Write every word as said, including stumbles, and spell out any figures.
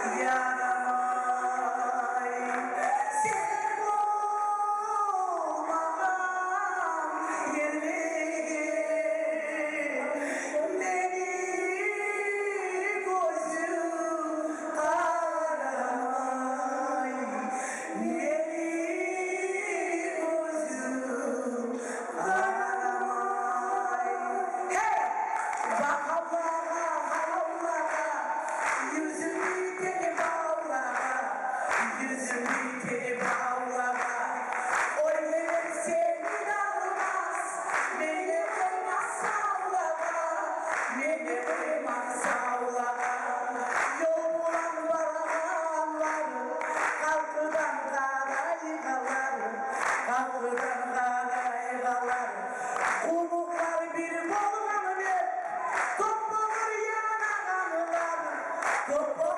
Ярамай сен болмагъан ерлеге мени гёзюм къарамай, мени гёзюм къарамай. Гьей, бахавлагъа, гьалавлагъа, юзюм битеди бавлагъа, юзюм битеди бавлагъа. Оьлмеген сени де алмас, мени къойма савлагъа, мени къойма савлагъа. Ёл булан барагъанлар къалкъыдан къарайгъанлар, къалкъыдан къарайгъанлар. Къумукълар бир болгъан деп, топпагъыр янагъанлар, топпа